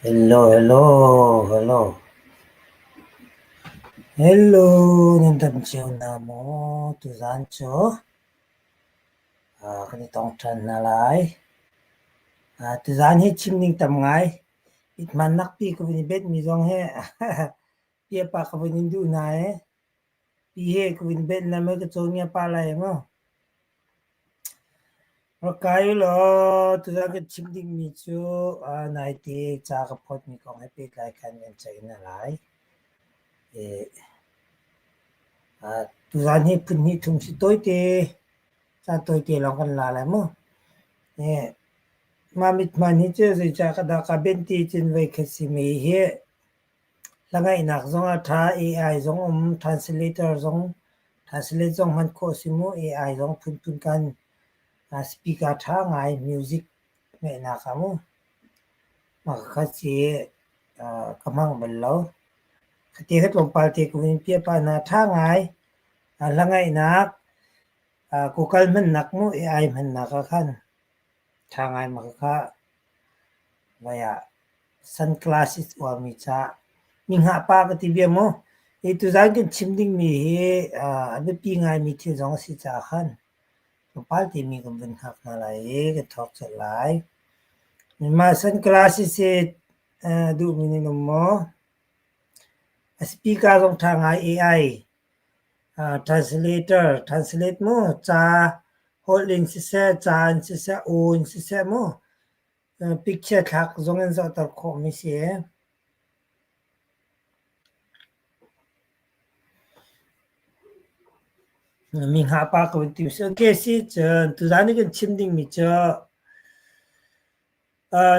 Hello, hello, hello. Hello, nan dam cio hna maw? Tuzaan cu kan i tong ṭhan hna lai. Tuzaan hi chim ding tam ngai. Ithman nakpi ka vun i betmi zong hi piapa ka vun in duh hna i pi he ka vun bet na mei ka cawn pah lai mu. Rak kai u law tuzaan kan chim dingmi cu naite ca ka phawtmi kong he pehtlai khan kan ceih hna lai. Tuzaan hi phun hnih thum si tawite, caan tawite lawng kan la lai mu. Mah mithman hi cu zeicah ka dah kaa benh ti cun voikhat simi hi Hla ngaihnak zong a ṭha, AI zong um, translator zong translate zong hman khawh a si mu. AI zong phunphun kan speaker ṭha ngai music ngaihnak ah mu. Mah kha si ka hmang bal lo. Khate kha tlawmpal te ka vun in piah pah hna. Ṭha ngai. Hla ngaihnak, Google hmannak mu, AI hmannak ah khan ṭha ngai mah khakha vai ah Sunglasses uarmi ca mi hngah pah ka ti bia mu. Hi tuzaan kan chim dingmi hi a biapi ngaimi thil zong a si caah khan tlawmpal timi kan vun hngak hna lai i kan thawk colh lai. Mah sunglasses hi duhmi nan um maw? A speaker zong ṭha ngai AI translator translate mu ca holh in siseh, ca in siseh, aw in siseh mu Picture thlak zong in zohter khawhmi si. Mi hngah pah ko in ti usih. Okay si cun tuzaan i kan chim dingmi cu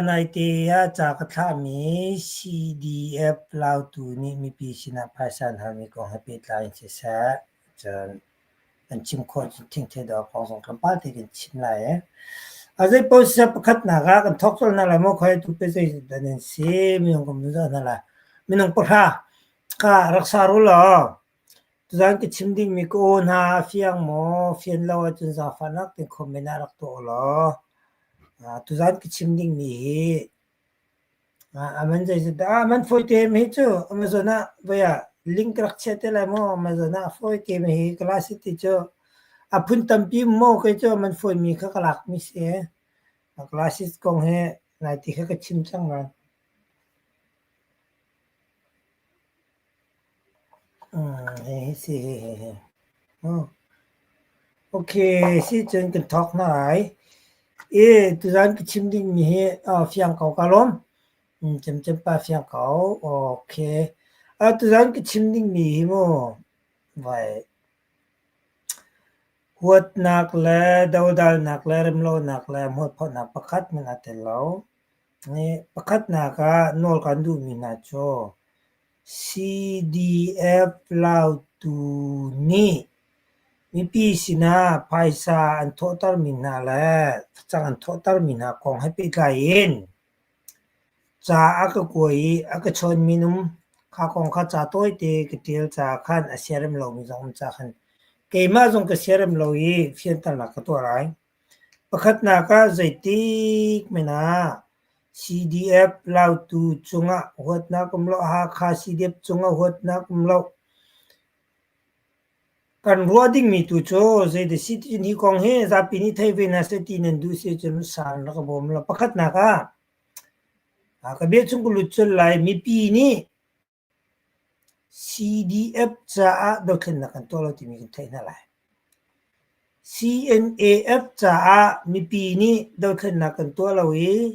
naite ah ca ka thlahmi CDF Lautu nih mipi sinah phaisa an halmi kong he pehtlai in siseh, cun Kan chim khawh cun thingthei dawr kong zong tlawmpal te kan chim lai i. A zeipaoh siseh pakhatnak ah kan thawk colh hna lai maw khoi tu pe zei dah nan si minung kan vun zoh hna lai. Minung pahra kha rak sar u law tuzaan ka chim dingmi ka aw hna a fiang maw fian lo ahcun zaangfahnak tein comment ah rak tuah u law tuzaan ka chim dingmi hi A man zeizat dah a man fawi te mi cu Amazon ah voi ah link rak chiah te lai maw Amazon ah fawi te mi hi class ti cu a phun tampi maw kei cu a man fawi mi kha ka lak mi si. Classes kong hi nai ti kha ka chim cang nain. Hi si hi hi hi. Okay, si cun kan thawk hna lai. I tuzaan ka chim dingmi hi fiang ko ka lawm. Cemcem pa fiang ko. Okay. Tuzaan ka chim dingmi hi mu vai huatnak le dodalnak le remlonak le hmualphohnak pakhat hmanh aa tel lo. Pakhatnak ah nawl kan duhmi hna cu CDF Lautu nih mipi sinah phaisa an thawhtermi hna le facang an thawhtermi hna kong he pehtlai in ca a ka kua i a ka chawnmi an um. Kha kong kha ca tawite ka ṭial caah khan a siarem lomi zong um caah khan keimah zong ka siarem lo i fianternak ka tuah lai. Pakhatnak ah zeitik hmanh ah CDF Lautu cungah huatnak um lo, Hakha CDF cungah huatnak um lo. Kan ruah dingmi tu cu zeidah si ti hi kong hi zapi nih thei ve hna seh ti nan duh si cun san rak ka bawm lo. Pakhatnak ah ka bia chung ka lut colh lai mipi nih CDF caah dothlennak kan tuah lo timi kan theih hna lai. CNAF caah mipi nih dothlennak kan tuah lo i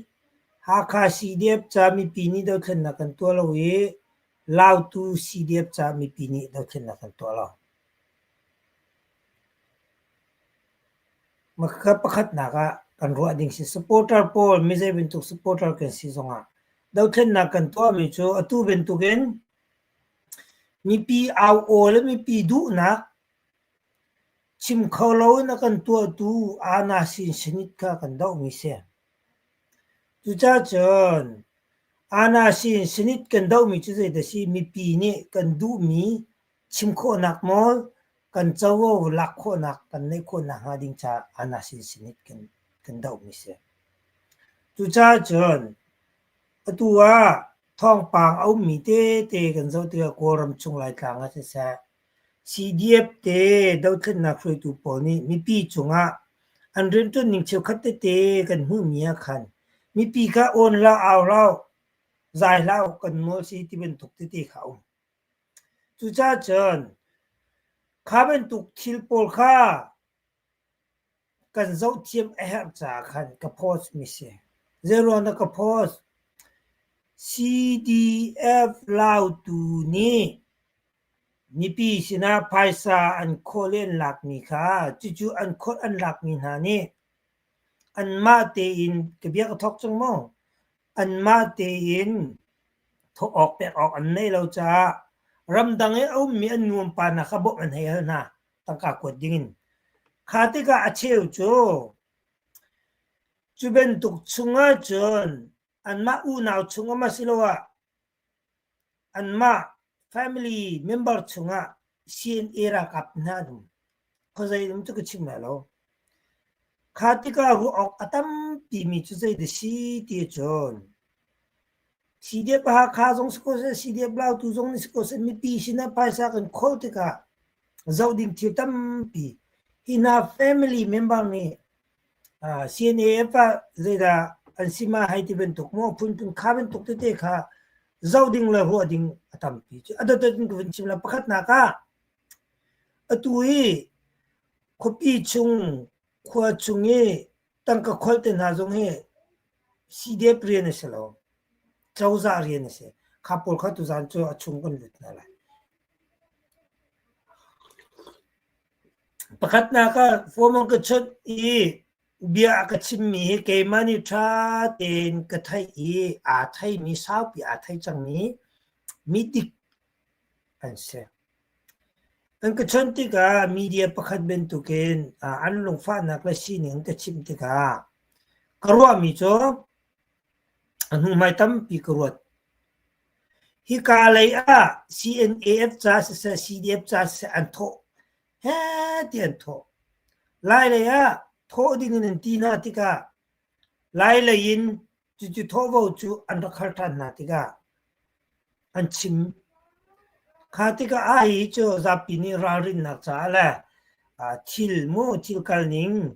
Hakha CDF ca mipi nih dothlennak kan tuah lo i Lautu CDF ca mipi nih dothlennak kan tuah lo. Maka pakhatnak ah kan ruah ding si supporter pawl mizei bantuk supporter kan si zongah dothlennak kan tuahmi cu atu bantukin mipi au aw le mipi duhnak chim kho loin a kan tuahtu Ana Sin Senit kha kan dohmi si. Cucaah cun Ana Sin Senit kan dohmi cu zeidah si mipi nih kan duhmi chim khawhnak nawl kan covo lak khawhnak kan neih khawhnak hnga ding caah Ana Sin Senit kan kan dohmi si. Cucaah cun. Atu ah thawngpang a ummi tete kan zoh tikah Kawlram chung Laitlang ah siseh, CDF te dothlennak hruaitu pawl nih mipi cungah an rianṭuan ning cheukhat tete kan hmuhmi ah khan mipi kha awn hlah, au hlah, zai hlah kan nawl si ti bantuk tete kha a um. Cucaah cun kha bantuk thil pawl kha kan zohthiam a herh caah khan ka post mi si. Zeiruang dah ka post? CDF Lautu nih mipi sinah phaisa an khawh le an lakmi kha cucu an khawlh an lakmi hna nih anmah tein ka bia ka thawk cang maw? Anmah tein thawh awk pek awk an neih lo caah ramdang i a ummi an nu an pa hna kha bawmh an hei hal hna. Tangka kuat dingin. Kha tikah a cheu cu cu bantuk chungah cun anmah unau chungah ma siloah anmah family member chungah CNA ralkap hna an um. Khuazei um cu ka chim lai lo. Kha tikah ruah awk a tampi mi cu zei dah si ti cun CDF Hakha zong si ko seh, CDF Lautu zong nih si ko seh, mipi sinah phaisa kan khawl tikah zoh ding thil tampi. Hi hna family member nih CNAF ah zeidah an si ma hei ti bantuk maw phunphun kha bantuk tete kha zoh ding le ruah ding a tampi. A dotdot in ka vun chim la. Pakhatnak ah atu hi khuapi chung khua chung i tangka kholh te hna zong hi CDF rian a si lo. Cozah rian a si. Kha pawl kha tuzaan cu a chung kan lut hna lai. Pakhatnak ah phone an ka chawnh i bia a ka chimmi hi keimah nih ṭha tein ka theih i aa theimi saupi aa thei cangmi midik an si. An ka chawnh tikah media pakhat bantukin an lungfahnak le sining an ka chimh tikah ka ruahmi cu a hnuhmai tampi ka ruat. Hika lei ah CNAF ca siseh CDF ca siseh an thawh heh ti an thawh. Lai lei ah thawh ding in an ti hna tikah Lai lei in cucu thawhvo cu an rak hal ṭhan hna tikah an chim. Kha tikah ah hi cu zapi nih ralrinnak caah le thil mu thil kalning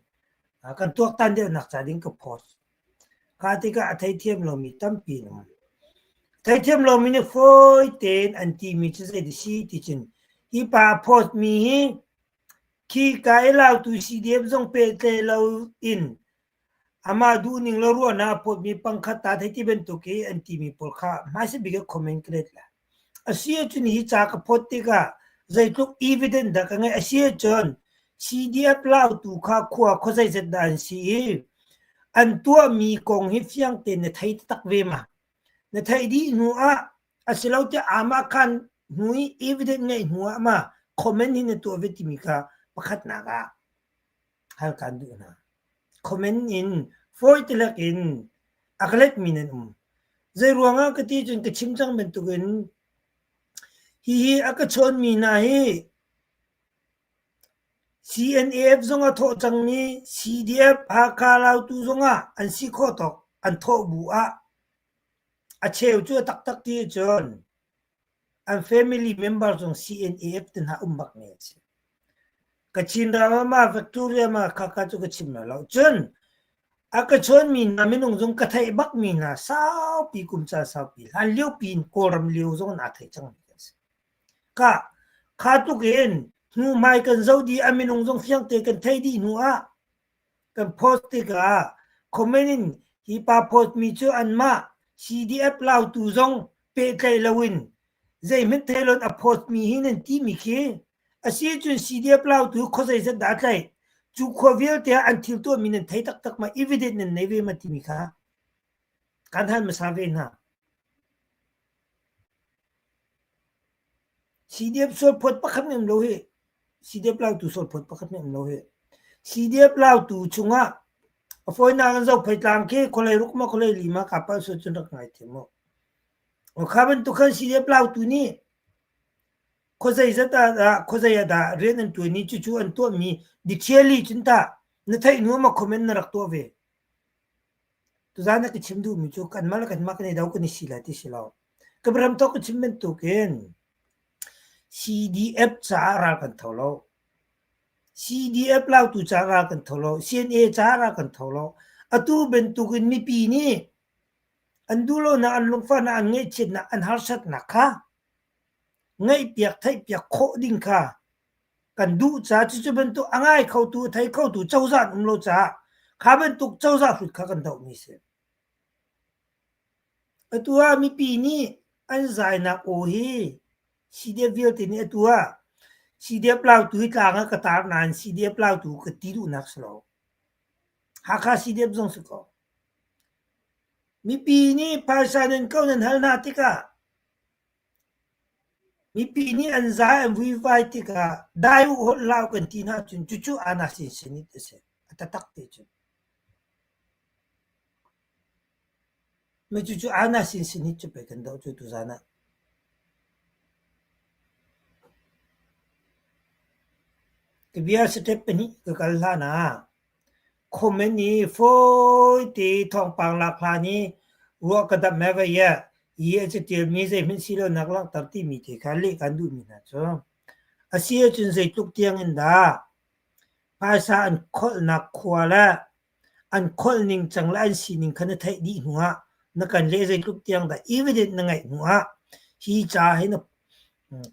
kan tuaktan deuhnak ca ding ka post. Kha tikah a theithiam lomi tampi an um. Theithiam lomi nih fawi tein an timi cu zei si ti cun hi pa a post mi hi khi ka i lautu CDF zong pehtlaih lo in Amah duhning le ruahnak a phawtmi pangkhat ta thei ti bantuk i an timi pawl kha hmaisa bik ah comment ka let lai. A si ahcun hi ca ka phawt tikah zeitluk evidence dah ka ngeih a si ahcun CDF lautu kha khua khuazeizat dah an si i an tuahmi kong hi fiang tein na thei taktak ve ma? Na theih dih hnu ah asilo tiah amah khan hnu i evidence ngeih hnu ah ma comment hi na tuah ve timi kha pakhatnak ah hal kaan duh hna. Comment in fawi tilek in a ka letmi nan um. Zei ruangah ka ti cun ka chim cang bantukin hihi a ka chawnmi hna hi CNAF zong a thawh cangmi CDF Hakha Lautu zongah an si khawh tawk an thawh bu ah a cheu cu a taktak ti cun An family member zong CNAF te hna um bak mi an si. Kachin ram ma Victoria ma khaka cu ka chim na lo. Cun a ka chawnmi hna minung zong ka theih bak mi hna saupi kum ca saupi hlan lio pi in Kawlram lio zong na thei cang mi kan si. Ka kha tuk in hnu hmai kan zo di a minung zong fiang te kan thei dih hnu ah Kan post tikah comment in hi pa post mi cu anmah CDF lautu zong pehtlaih loin zeihmanh thei loin a post mi hi nan timi khi a si cun CDF lautu khuazei zat dah a tlaih cu khua vialte ah an thil tuahmi nan thei taktak ma evidence nan nei ve ma timi kha kan hal hmasa ve hna. CDF sualphawt pakhat hmanh um lo hi. CDF lautu sualphawt pakhat hmanh um lo hi. CDF lautu chungah a fawinak in Zophei tlang khi khualei ruk ma khualei li ma ka palh sual cun rak ngaithiam mu. Kha bantuk khan CDF lautu nih khuazei zat ah dah khuazei ah dah rian an ṭuan i cucu an tuahmi detail cun tah na theih hnu ma comment na rak tuah ve. Tuzaan ah ka chim duhmi cu kanmah le kanmah kan i do kan i si lai ti si lo. Ka biaram thawk ka chim bantukin CDF caah ral kan tho lo. CDF lautu caah ral kan tho lo. CNA caah ral kan tho lo. Atu bantukin mipi nih an duhlonak, an lungfahnak, an ngaihchiatnak, an harsatnak kha ngaihpiak, theihpiak khawh ding kha kan duh caah cucu bantuk a ngai khotu, a thei khotu cozah an um lo caah kha bantuk cozah hrut kha kan dohmi a si. Atu ah mipi nih an zainak aw hi CDF vialte nih atu ah CDF Lautu hi tlang ah ka tar nain CDF Lautu ka ti duhnak si lo. Hakha CDF zong si ko. Mipi nih phaisa nan ko nan hal hna tikah mipi nih an zai an vuivai tikah dai u holh hlah u kan ti hna cun cucu ana sin sinit a si. A taktak te cun. Cucu Anna sinsin hi cu pei kan doh cu tuzaan ah. Ka bia step pahnih ka kal hlan ah comment i fawite thawngpang lak hlan i ruah ka damh he vai ah hi a catialmi zeihmanh si lonak langhter timi te kha leh kan duhmi hna cu. A si ahcun zeitluk tiang in dah phaisa an kholhnak khua le an kholh ningcang le an sining kha na theih dih hnuah na kan leh zeitluk tiang dah evidence na ngeih hnuah hi ca hi na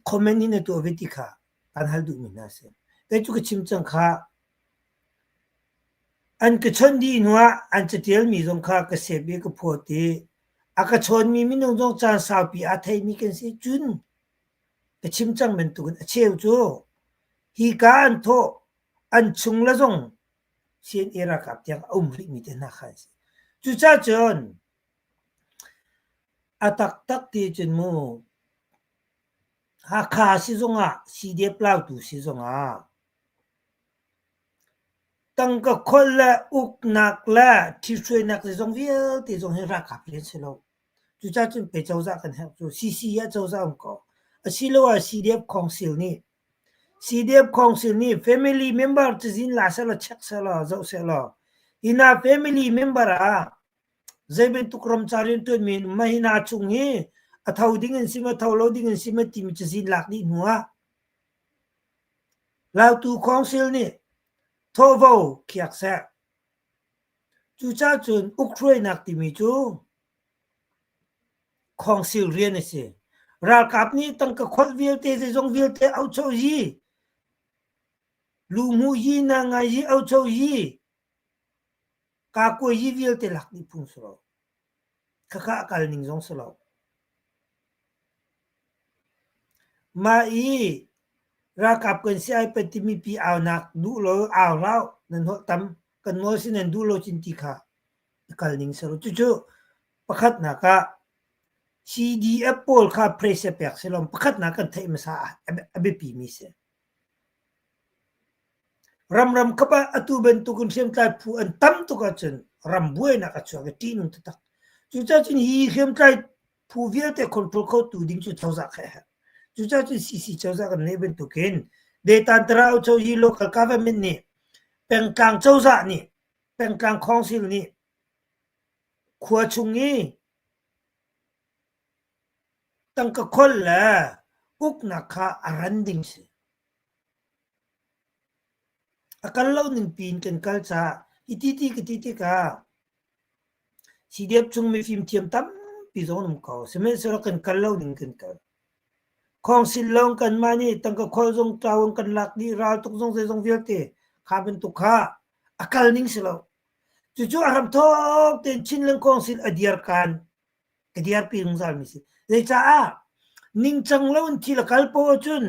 comment hi na tuah ve ti kha kan hal duhmi hna a si. Kei cu ka chim cang kha an ka chawnh dih hnuah an catialmi zong kha ka sep i ka phawt i a ka chawnmi minung zong caan saupi aa theimi kan si. Cun ka chim cang bantukin a cheu cu hi ka an thawh an chung le zong CNA ralkap tiang a um rihmi te hna kha an si. Cucaah cun a taktak ti cun mu Hakha si zongah CDF Lautu si zongah tangka kholh le uknak le ṭhithruainak zeizong vialte zong hi ralkap rian si lo. Cucaah cun pei cozah kan herh cu CC ah cozah um ko. Asiloah CDF Council nih CDF Council nih family member cazin la sehlaw check sehlaw zoh sehlaw hi hna family member ah zei bantuk ramca rianṭuanmi an um ma hi hna chung hi a tho ding an si ma tho lo ding an si ma timi cazin lak dih hnu ah Lautu Council nih thawhvo khiak seh. Cucaah cun ukhruainak timi cu Khawngsil rian a si. Ralkap nih tangka kholh vialte zeizong vialte aucho yi, luhmuh yi, nangai yi, aucho yi, kakuai yi vialte lak dih phung si lo. Khakha a kal ning zong si lo. Mah i ralkap kan si ai pan timi pi aunak duh lo au hlah nan holh tam kan nawl si nan duh lo cin ti kha a kal ning si lo. Cucu Pakhatnak ah CDF pawl kha pressure pek sehlaw pakhatnak kan theih hmasa ah a biapimi si. Ramram kap ah atu bantukin hriamtlai phu an tam tuk ahcun ram buainak a chuak i ṭihnung taktak. Cucaah cun hi hriamtlai phu vialte control khotu ding cu cozah kha a herh. Cucaah cun CC cozah kan neih bantukin Detantara Auchoyi local government nih pengtlang cozah nih pengtlang council nih Khua chung i tangka kholh le uknak kha a ran ding si. A kal lo ning piin kan kal caah hiti ti ka ti tikah CDF chung mifimthiam tampi zong an um ko. Sihmanhsehlaw kan kal lo ning kan kal. Khawngsil lawng kanmah nih tangka kholh zong ṭau kan lak dih, raltuk zong zeizong vialte kha bantuk kha a kal ning si lo. Cucu a hramthawk tein Chinland Council a dirkan ka dirpi zungzalmi si. Zeicaah ningcang lo in thil a kal poah ahcun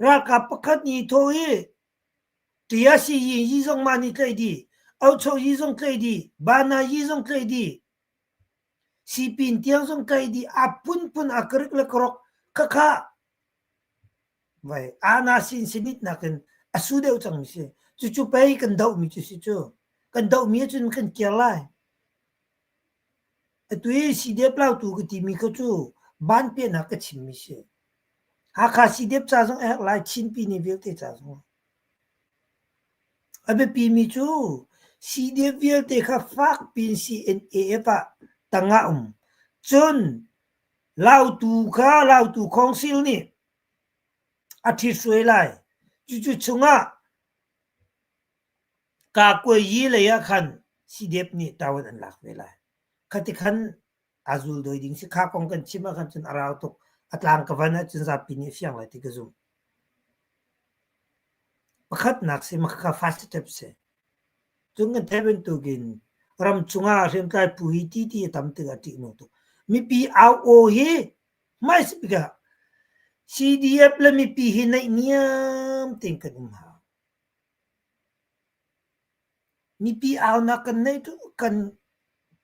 ralkap pakhat nih thaw i ṭiasi yi yi zong mah nih tlaih dih, aucho yi zong tlaih dih, bana yi zong tlaih dih, sipin tiang zong tlaih dih, a phunphun a karik le karok khakha Vai ana sin sinit nakin a su deuh cangmi si. Cucu pei kan dohmi cu si cu. Kan dohmi ahcun kan kir lai. Atu i CDF lautu ka timi kha cu ban piahnak ka chimmi si. Hakha CDF ca zong a herh lai, Chinpi ni vialte ca zong. A biapimi cu CDF vialte kha fak piin CNAF ah tangah um. Cun Lautu kha Lautu Council nih a ṭhithruai lai. Cucu chungah Kakuayi lei ah khan CDF nih ṭawan an lak ve lai. Khati khan aa zuldawi ding si. Kha kong kan chim ah khan cun a rau tuk. A tlang ka van ahcun zapi nih a fiang lai ti ka zumh. Pakhatnak si makhakha first step si. Cun kan theih bantukin ram chungah hriamtlai phu hi ti ti a tam tikah ṭihnung tuk. Mipi au aw hi hmaisabik ah CDF le mipi hi naihniam tein kan um hau. Mipi aunak kan neih kan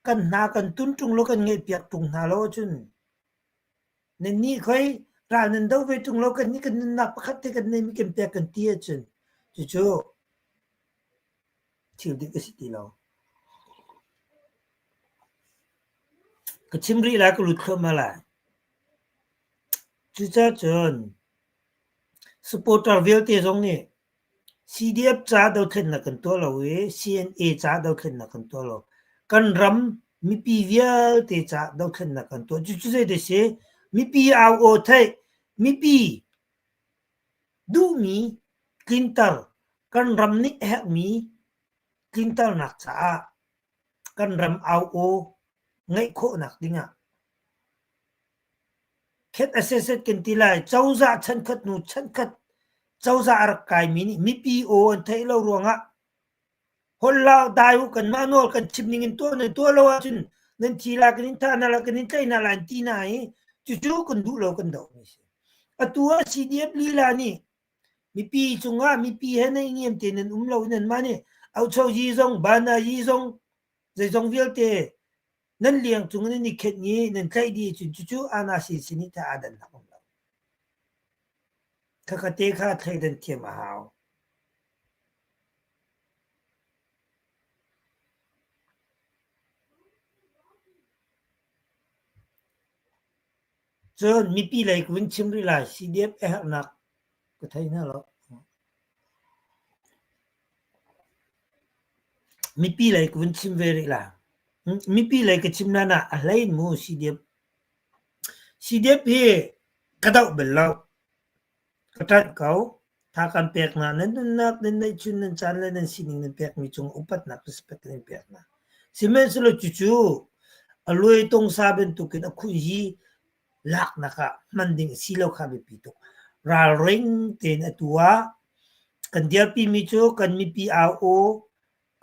kan hna kan tun ṭung lo kan ngeihpiak ṭung hna lo ahcun nannih khoi ral nan do ve ṭung lo kannih kan nunnak pakhat te kan neihmi kan pek kan ti ahcun cucu thil dik a si ti lo. Ka chim rih lai ka lut thluahmah lai. Cucaah cun supporter vialte zong nih CDF ca dothlennak kan tuah lo i CNA ca dothlennak kan tuah lo. Kan ram mipi vialte ca dothlennak kan tuah. Cucu zei si? Mipi au aw theih, mipi duhmi tlinter, kan ram nih a herhmi tlinternak caah kan ram au aw ngeih khawhnak dingah Khet a setset kan ti lai. Cozah chankhat hnu chankhat cozah a rak kaimi nih mipi aw an theih lo ruangah holh la dai u kanmah nawl kan chim ning in tuah nan tuah lo ahcun nan thi la kan in thah hna lai kan in tlaih hna lai an ti hna i cucu kan duh lo kan doh mi si. Atu ah CDF lila nih mipi cungah mipi he naihniam tein nan um lo i nanmah nih auchoyi zong banayi zong zeizong vialte nan liang cung nan i khenh i nan tlaih dih ahcun cucu ana sin i tah aa dannak um lo. Khakate kha thleidan thiam a hau. Cun mipi lei ka vun chim rih lai. CDF a herhnak ka thei hna lo. Mipi lei ka vun chim ve rih lai. Mipi lei ka chim hlan ah a hlei in mu CDF. CDF hi ka doh bal lo. Ka ṭanh ko. Tha kan pek hna. Nan nunnak, nan neihchun, nan caan le nan sining nan pekmi cung upatnak respect kan in pek hna. Sihmanhsehlaw cucu a luai tongsa bantukin a khuh i laknak ah hman ding a si lo kha biapi tuk. Ralring tein atu ah kan dirpimi cu kan mipi au aw,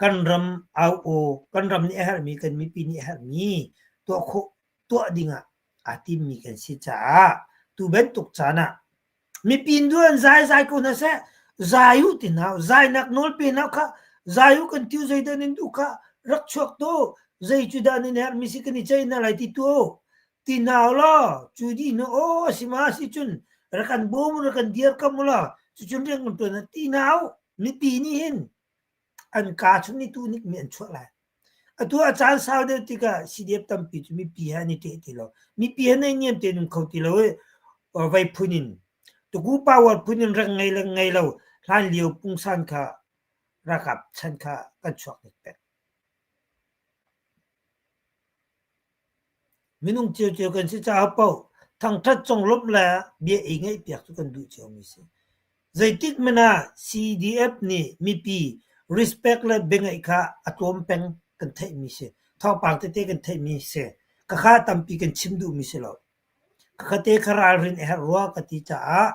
kan ram au aw, kan ram nih a herhmi, kan mipi nih a herhmi tuah khawh tuah dingah aa timmi kan si caah tu bantuk caan ah mipi duh an zai zai ko hna seh zai u ti hna zainak nawl pe hna kha zai u kan tiu zeidah nan duh kha rak chuak tu zei cu dah nan herhmi si kan i ceih hna lai ti tu ti hna law cu dih hnu aw a si ma si cun rak kan bawm rak kan dirkamh u law cucun rian kan ṭuan ti hna u mipi nih hin an kaa chung i tuhnik mi an chuah lai. Atu a caan sau deuh tikah CDF tampi cu mipi he an i ṭeh ti lo. Mipi he naihniam tein um kho ti lo i vei phun in tuku power phun in reng ngei le ngei lo hlan lio pungsan kha ralkap chan kha kan chuak hnik peng. Minung ciocio kan si caah paoh thangṭhat conglawmh le bia i ngaihpiak cu kan duh ciomi si. Zeitik hmanh ah CDF nih mipi respect le biangaih kha a tlawm peng kan theihmi si. Thawngpang tete kan theihmi si. Khakha tampi kan chim duhmi si lo. Khakha te kha ralrin a herh rua ka ti caah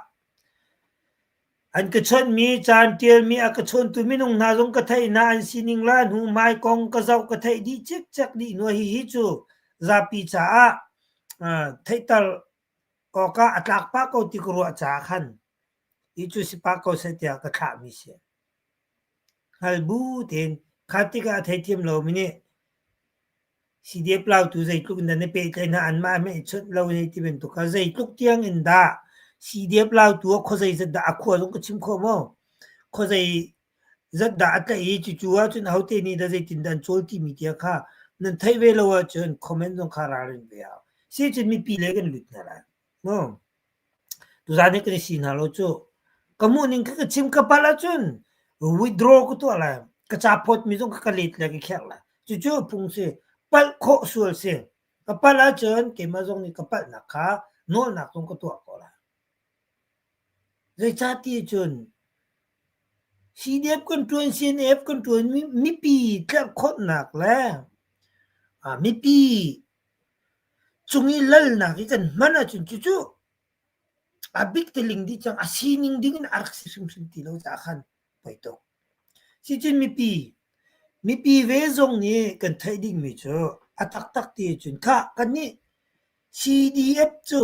An ka chawnhmi, ca an ṭialmi, a ka chawntu minung hna zong ka theih hna, an sining le an hnuhmai kong ka zoh ka theih dih cikcek dih hnu ah hihi cu zapi caah theihter awkah a tlak pah ko ti ka ruah caah khan hi cu si pah ko seh tiah ka thlahmi si. Hngal bu tein kha tikah a theithiam lomi nih CDF lautu zeitluk in dah na pehtlaih hna, anmah hmeh i chawnh lo hei ti bantuk kha zeitluk tiang in dah CDF lautu ah khuazei zat dah a khua zong ka chim khawh maw? Khuazei zat dah a tlaih i cucu ahcun ahote nih dah zeitin dah an cawl timi tia kha nan theih ve lo ahcun comment zong kha ralrin ve hau. Si cun mipi lei kan lut hna lai. Maw? Tuzaan hi kan i si hna lo cu. Ka hmuh ning kha ka chim ka palh ahcun withdraw ka tuah lai. Ka ca phawtmi zong ka ka let le ka kherh lai. Cucu phung si. Palh khawh sual si. Ka palh ahcun keimah zong nih ka palhnak kha nawlnak zong ka tuah khawh lai. Zeicahti cun CDF kan ṭuan, CNF kan ṭuan mipi tlerhkhonhnak le mipi cung i lalnak i kan hman ahcun cucu a bik tiling dih cang, a sining ding in a rak si hrimhrim ti lo caah khan poi tuk. Sicun mipi, mipi ve zong nih kan theih dingmi cu a taktak ti ahcun khah kannih CDF cu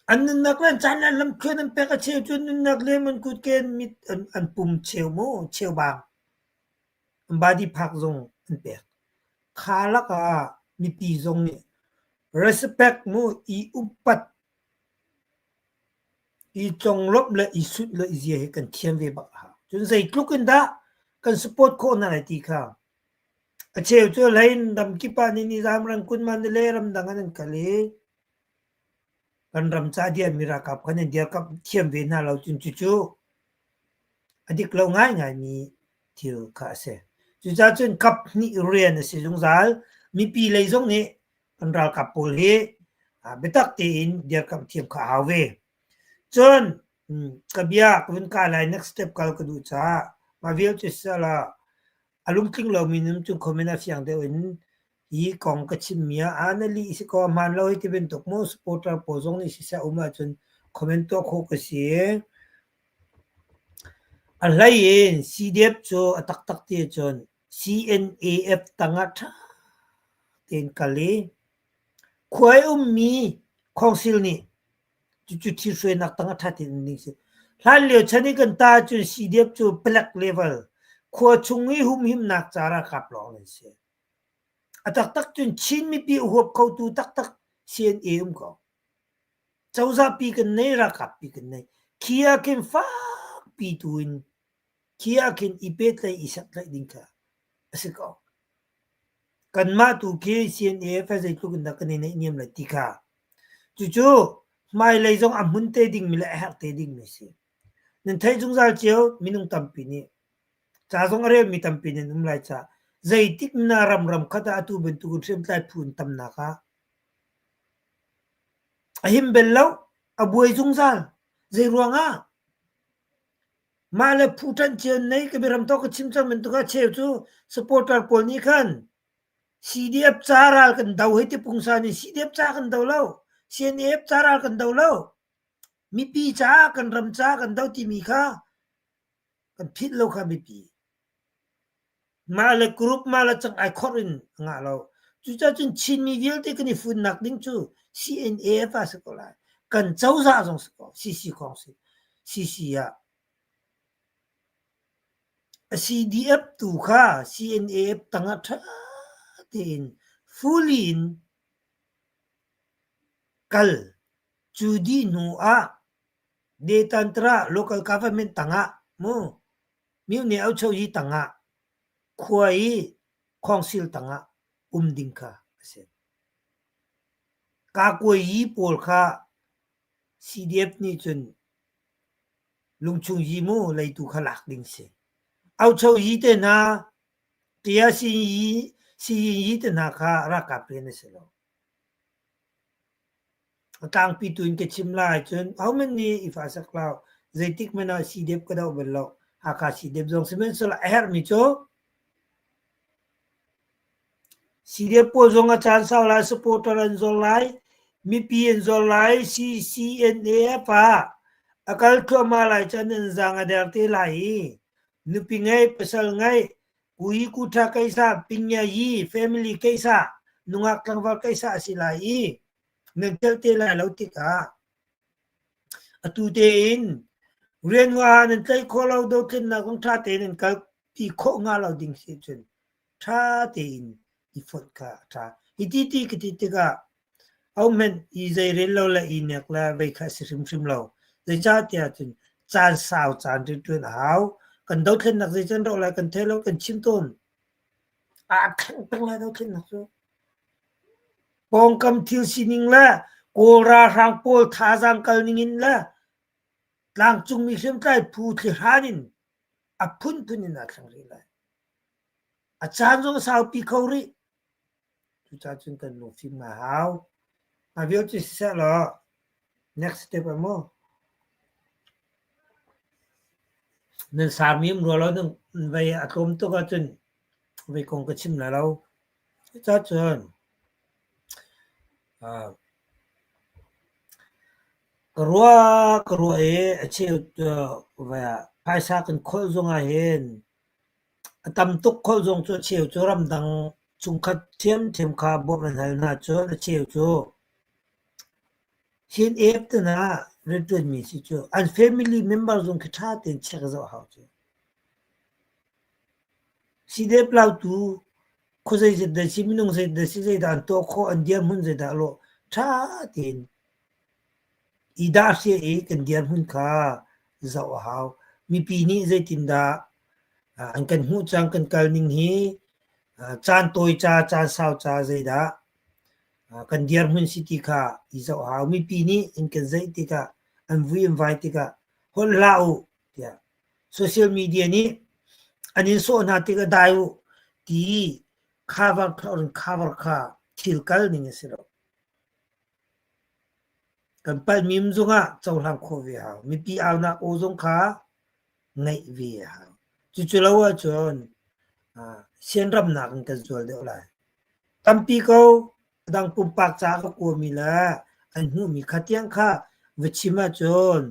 An nunnak le an caan le an lamthluan an pek a cheu cu an nunnak liam an kutke an mit an pum cheu maw cheubang an body phak zong an pek. Kha lakah mipi zong nih respect mu i upat i conglawmh le i sunh le i zia hi kan thiam ve bak a hau. Cun zeitluk in dah kan support khawh hna lai ti kha a cheu cu hlei in ramkip ah nizam rangkun Mandalay ramdang ah nan kal i Kan ram ca dirmi ralkap kha nan dirkamh thiam ve hna lo cun cucu a dik lo ngaingaimi thil kha a si. Cucaah cun kap hnih rian a si zungzal. Mipi lei zong nih kan ralkap pawl hi biatak tein dirkamh thiam kha a hau ve. Cun ka bia ka vun kai lai next step kal ka duh caah mah vialte siseh a lungtling lomi nun cu comment ah fiang deuh in Hi kong ka chimmi ah aa na lih si kaw a hmaan lo hei ti bantuk maw supporter pawl zong nih siseh um ahcun comment tuah khawh ka si. A hlei in CDF cu a taktak ti ahcun CNAF tangah ṭha tein kal i khua i ummi council nih cucu thithruainak tangah ṭha tein um ding si. Hlan lio chan i kan ta ahcun CDF cu palek level khua chung i humhimnak ca ralkap lawng an si. A taktak cun Chin mipi a huap khotu taktak CNA um ko. Cozah pi kan nei, ralkap pi kan nei. Khi ah khin fakpi tu in khi ah khin i pehtlaih i sertlaih ding kha a si ko. Kanmah tu khi CNA he zeitluk in dah kan i naihniam lai ti kha. Cucu hmailei zong a hmun te dingmi le a herh te dingmi a si. Nan theih zungzal cio minung tampi nih Ca zong a relmi tampi nan um lai caah zeitik na ram ram khat ah atu bantuk in hriamtlai phu in tamnak ah a him bel lo, a buai zungzal. Zei ruangah? Mah le phu ṭanh cio nei ka biaram tawk ka chim cang bantuk ah cheu cu supporter pawl nih khan CDF ca ral kan do hei ti pungsan in CDF ca kan do lo, CNAF ca ral kan do lo. Mipi caah kan ram caah kan do timi kha Kan philh lo kha biapi. Mah le group mah le cang ai khorh in a ngah lo. Cucaah cun Chinmi vialte kan i funnak ding cu CNAF ah si ko lai. Kan cozah zong si ko. CC kong si. CC ah. A CDF tu kha CNAF tangah ṭha tein fully in kal. Cu dih hnu ah Detantra local government tangah mu myone auchoyi tangah khua i council tangah um ding kha a si. Kakuayi pawl kha CDF nih cun lungchung yi mu leitu kha lak ding si. Auchoyi te hna tia siyin yi te hna kha ralkap rian a si lo. A tlangpi tu in ka chim lai cun ahohmanh nih i fahsak hlah. Zeitik hmanh ah CDF ka doh bal lo. Hakha CDF zong sihmanhsehlaw a herhmi cu CDF pawl zong a caan sau lai, supporter an zor lai, mipi an zor lai, CCNAF ah a kal thluahmah lai cun an zaang a der te lai i nupi ngei, pasal ngei, Kui kuṭha keisa, pingya yi, family keisa, nungak tlangval keisa a si lai i nan celh te lai lo tikah atu tein rian ngah nan tlaih khawh lo dothlennak zong ṭha tein nan kalpi khawh hnga lo ding si cun ṭha tein i fonh kha a ṭha. Hiti ti ka ti tikah Ahohmanh i zeirel lo le i nek le vei kha a si hrimhrim lo. Zeicahtiah cun caan sau caan rianṭuan a hau. Kan dothlennak zeican rawh lai kan thei lo kan chim tawn. Aa thleng peng lai dothlennak cu. Pawngkam thil sining le Kawl ralhrang pawl thazaang kal ning in le tlangcungmi hriamtlai phu thlihran in. A phunphun in aa thleng rih lai. A caan zong a saupi kho rih. Cucaah cun kan lungfim a hau. Mah vialte siseh law next step ah mu nan sarmi um rua lo nan vei a tlawm tuk ahcun vei kong ka chim lai lo. Cucaah cun ka ruah ka ruah i a cheu phaisa kan kholh zong ah hin a tam tuk kholh zong cu a cheu cu ramdang chungkhat ṭhiamṭhiam kha bawmh an hal hna cun a cheu cu Chin app te hna rianṭuanmi si cu an family member zong khi ṭha tein check zoh hau cu. Sidep lautu khuazeizat dah si, minung zeidah si, zeidah an tuah khawh, an dirhmun zeidah a lawh, ṭha tein i dahhriah i kan dirhmun kha zoh a hau. Mipi nih zeitindah an kan hmuh cang, kan kal ning hi caan tawi ca, caan sau ca zeidah kan dirhmun si ti kha i zoh a hau. Mipi nih an kan zeih tikah, an vui an vai tikah holh hlah u tiah social media nih an in sawh hna tikah dai u ti cover kha cover kha thil kal ning a si lo. Kan palhmi um zongah cohlang khawh ve hau. Mipi aunak aw zong kha ngaih ve a hau. Cucu lo ahcun sianramnak in kan zual deuh lai. Tampi ko a dang pumpak ca ka kuami le an hmuhmi kha tiang kha va chim ahcun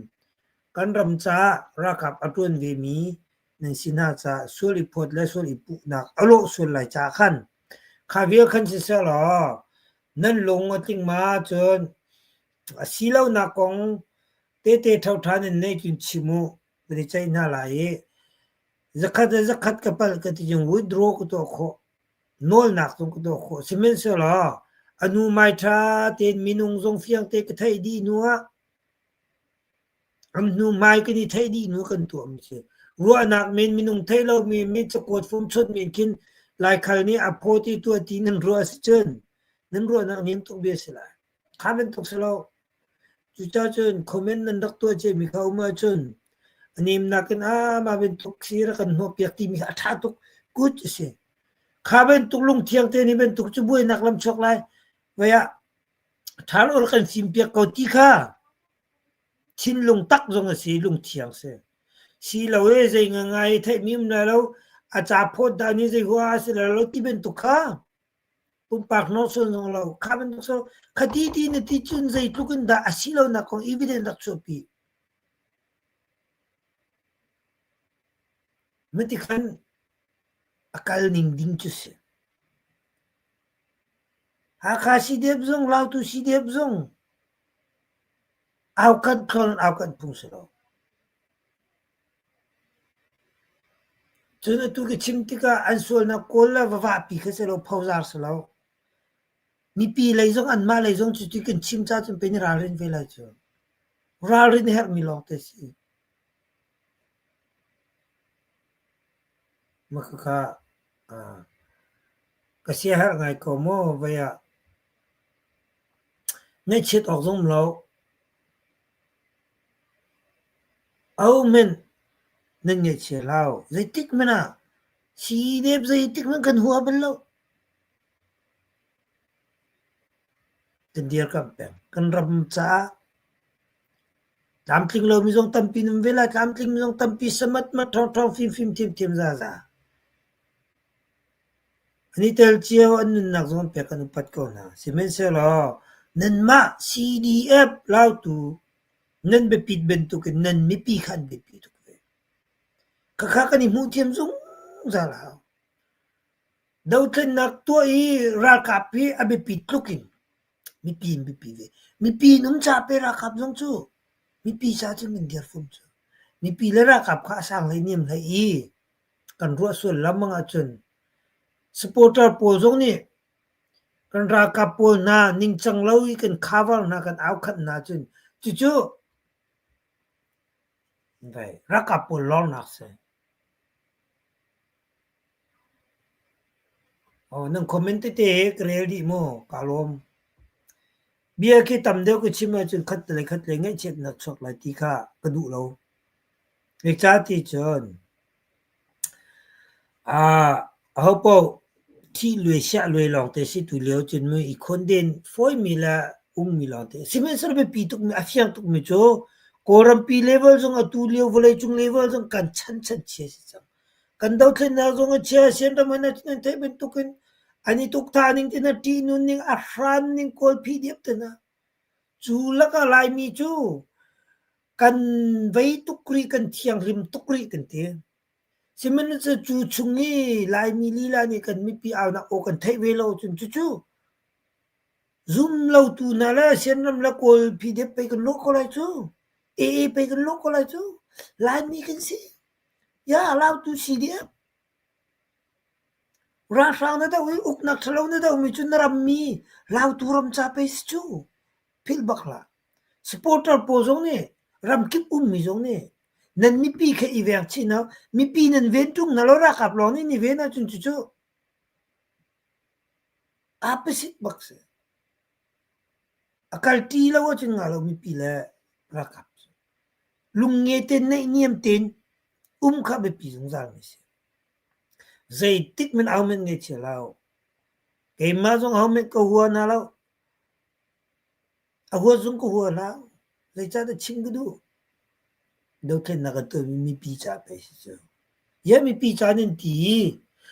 kan ram caah ralkap a ṭuan vemi nan si hna caah sual i phawt le sual i puhnak a lawh sual lai caah khan kha vial khan siseh law nan lung a tling ma cun a si lonak kong tete ṭhoṭha nan neih cun chim u kan i ceih hna lai i zakhat le zakhat ka palh ka ti cun withdraw ka tuah khawh nawlnak zong ka tuah khawh sihmanhsehlaw a nu mai ṭha tein minung zong fiang te ka theih dih hnu ah An hnuhmai kan i theih dih hnu kan tuahmi si. Ruahnak men minung theih lomi men cakuat fum chut men khin Laikhal nih a phaw ti tuah ti nan ruah si cun nan ruahnak niam tuk bia si lai. Kha bantuk si lo. Cucaah cun comment nan rak tuah ciami kha um ahcun a nemnak in ah mah bantuk si rak kan hnawhpiak timi kha a ṭha tuk good a si. Kha bantuk lungthiang te nih bantuk cu buainak lam chuak lai. Vai ah ṭhal ur kan fimpiak ko ti kha Thinlung tak zong a si, lungthiang si. Si lo e zei ngangai theihmi um lai lo, a ca phawt dah nih zei hua a si lai lo ti bantuk kha pumpak nawlsawn zong lo kha bantuk so kha ti ti na ti cun zeitluk in dah a si lonak kong evidence rak chuahpi. Mati khan a kal ning ding cu si. Hakha CDF zong Lautu CDF zong Aukanh thlawn aukanh phung si lo. Cun atu ka chim tikah an sualnak kawl le va vahpi kha si lo, phozar si lo. Mipi lei zong anmah lei zong cuti kan chim ca cun pei na ralrin ve lai cu. Ralrin a herhmi lawngte si. Mah khakha ka siaherh ngai ko maw vei ah. Ngaihchiat awk zong um lo. Ahohmanh nan ngaihchia hlah. Zeitik hmanh ah CDF zeitik hmanh kan hua bal lo. Kan dirkamh peng. Kan ram caah tlamtling lomi zong tampi nan um ve lai. Tlamtling mi zong tampi samatmat ṭhawngṭhawng fimfim thiamthiam zaza. An i tel cio, an nunnak zong pek an upat ko hna. Sihmanhsehlaw nanmah CDF Lautu nan biapit bantukin nan mipi kha an biapi tuk ve. Khakha kan i hmuhthiam zungzal a hau. Dothlennak tuah i ralkap hi a biapit tluk in mipi an biapi ve. Mipi nung ca pe ralkap zong cu mipi ca cun kan dir fom cu. Mipi le ralkap kha a sang hlei niam hlei i kan ruah sual lengmang ahcun supporter pawl zong nih kan ralkap pawl hna ningcang lo i kan cover hna kan aukhanh hna cun cucu ralkap pawl lornak si. Oh, nan comment tete he ka rel dih mu, ka lawm. Bia khi tam deuh ka chim ahcun khat le khat le ngaihchiatnak chuak lai ti kha ka duh lo. Zeicah ti cun. Ahopaoh thih luai siah luai lawngte si tu lio cun mu i khonden fawimi le ummi lawngte. Sihmanhsehlaw biapi tukmi a fiang tukmi cu Kawlrampi level zong atu lio vawleicung level zong kan chan chan chia si cang. Kan dothlennak zong a chia, Sianram an nan theih bantukin an i tuk ning te hna, ṭihnun ning, a hran ning Kawl PDF te hna. Cu lakah Laimi cu kan vei tuk rih, kan thianghlim tuk rih kan ti. Sihmanhsehlaw cu chung i Laimi lila nih kan mipi aunak aw kan theih ve lo cun cucu zumlotu hna le Sianram le Kawl PDF pei kan lawh ko lai cu. AA pei kan lawh ko lai cu. Laimi kan si. Ya Lautu CDF. Ralhrang na doh i uknak ṭhalo na dohmi cu na rammi Lautu ram ca pei si cu. Philh bak hlah. Supporter pawl zong nih ramkip ummi zong nih nan mipi kha i veng chih hna. Mipi nan ven ṭung hna lo ralkap lawng nih ni ven ahcun cucu opposite bak si. A kalṭi lo ahcun ngah lo mipi le ralkap cu. Lungnge tein naihniam tein um kha biapi zungzal mi si. Zeitik hmanh au men ngei lo. Keimah zong ahohmanh ka hua hna lo. A huat zong ka hua hlah. Zeicahtiah chim ka duh. Dothlennak kan tuahmi mipi ca pei si cu. Ia mipi ca nan ti i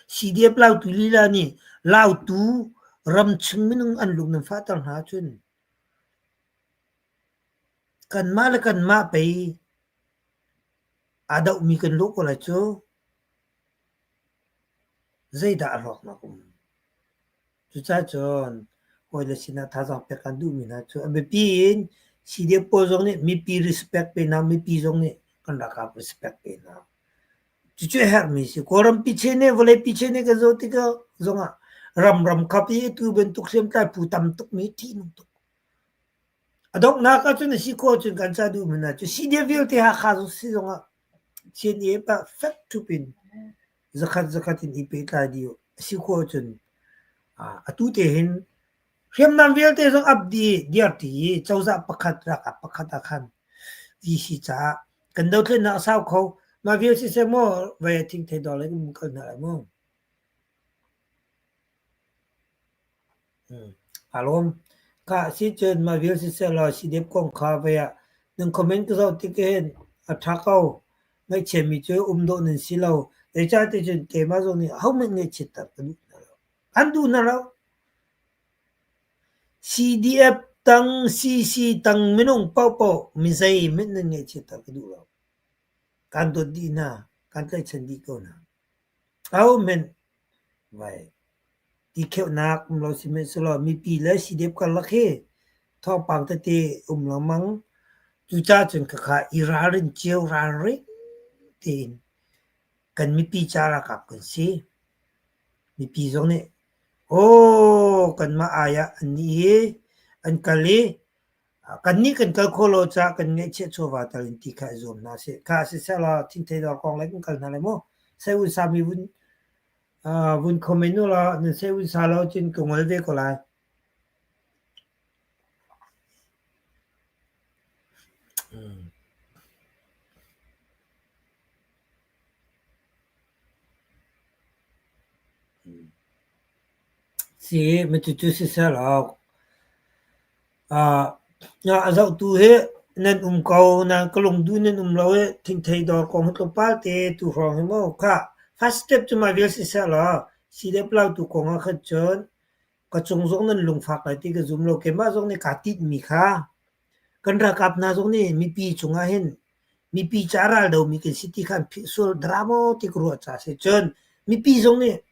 CDF Lautu lila nih Lautu ramchung minung an lung nan fahter hna ahcun kanmah le kanmah pei aa dohmi kan lawh ko lai cu. Zeidah a hlawknak um? Cucaah cun hawile sinah thazaang pek kan duhmi hna cu a biapi in CDF pawl zong nih mipi respect pe hna, mipi zong nih kan ralkap respect pe hna. Cucu a herhmi a si. Kawlram pichen nih vawlei pichen nih kan zoh tikah zongah ramram khap i atu bantuk hriamtlai phu tam tukmi ṭihnung tuk. A donghnak ahcun a si khawh ahcun kan ca duhmi hna cu CDF vialte Hakha si zongah CNF ah fek ṭhup in zakhat zakhat in i pehtlai dih u. A si khawh ahcun atu te hin hriamnam vialte zong ap dih diarti i cozah pakhat ralkap pakhat ah khan VC caah kan dothlennak a sau kho. Mah vial siseh maw vei a thingthei dawr lei kan kal hna lai mu. Aa lawm. Ka si cun mah vial siseh law CDF kong kha vei ah nan comment ka zoh tik hin a ṭha ko. Ngaihchiatmi cu um dawh nan si lo. Zeicahtiah cun keimah zong nih ahohmanh ngaihchiatter ka duh hna lo. An duh hna lo. CDF tang CC tang minung paohpaoh mizei hmanh nan ngaihchiatter ka duh lo. Kaan dawt dih hna. Kaan tlaihchan dih ko hna. Ahohmanh vai ti kheuhnak um lo sihmanhsehlaw mipi le CDF karlak hi thawngpang tete um lengmang. Cucaah cun khakha i ralrin cio ralring tein kan mipi ca ralkap kan si. Mipi zong nih aw kanmah ai ah annih hi an kal i kannih kan kal khawh lo caah kan ngeihchiah chawva tal in ti kha i zuam hna sih. Kha sisehlaw thingthei dawr kong lei kan kal hna lai mu. Sai un sami vun vun comment u law nan sai un sa lo cun ka ngol ve ko lai. Si, cucu sisehlaw a zohtu hi nan um ko nain ka lungduh nan um lo i thingthei dawr kong hi tlawmpal te tuhrawng hi maw khah first step cu mah vial sisehlaw si le lautu kong ah khan cun ka cung zong nan lungfak lai ti ka zum lo. Keimah zong nih kaa tinhmi kha kan ralkap hna zong nih mipi cungah hin mipi ca raldomi kan si ti kha an philh sual dara maw ti ka ruah caah a si. Cun mipi zong nih